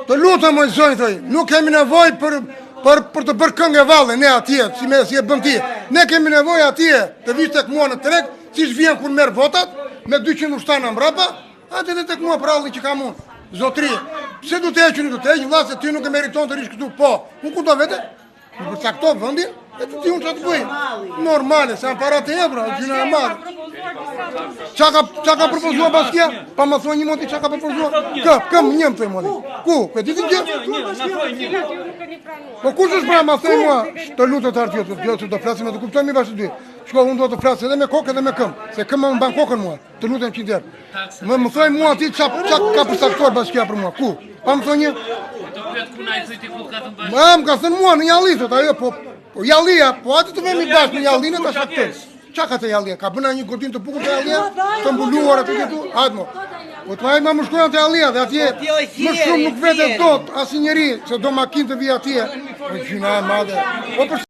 Të lutem moj zonjë thoj, nuk kemi nevojë për për për të bërë këngë e valle ne atje, si me si e bën ti. Ne kemi nevojë atje të vish tek mua në treg, siç vjen kur merr votat me 200 ushtarë mbrapa, hajde edhe tek mua për hallin që kam unë. Zotri, pse do të heq unë do të heq vëlla se ti nuk e meriton të rish këtu. Po, unë ku do vete? Më përcakto vendin, e të di unë çfarë të bëj. Normale, se janë para të hedhura, gjynah e madh. Çka ka çka ka propozuar bashkia? Pa më thua një moti çka ka propozuar? Kë, kë më një më thoj moti. Ku? Ku e di ti gjë? Po kush është pra më thoj mua? Të lutem të artjo, të të do flasim të kuptojmë bashkë të dy. Shko, unë do të flas edhe me kokë edhe me këmbë, se këmba më mban kokën mua. Të lutem që tjerë. Më më thoj mua ti ça ça ka përcaktuar bashkia për mua. Ku? Pa më thoj një. Më më ka thënë mua në Jalli, thot ajo, po po Jallia, po atë të vemi bashkë në Jallinë ta shkaktojmë. Ça ka te Jallia? Ka bëna një godinë të bukur te Jallia? Të mbuluar aty këtu? Hajde mo. Po të ma më shkruan te Jallia dhe atje më shumë nuk vete dot asnjë njeri se do makinë të vijë atje. Po gjynah e madhe. Po për.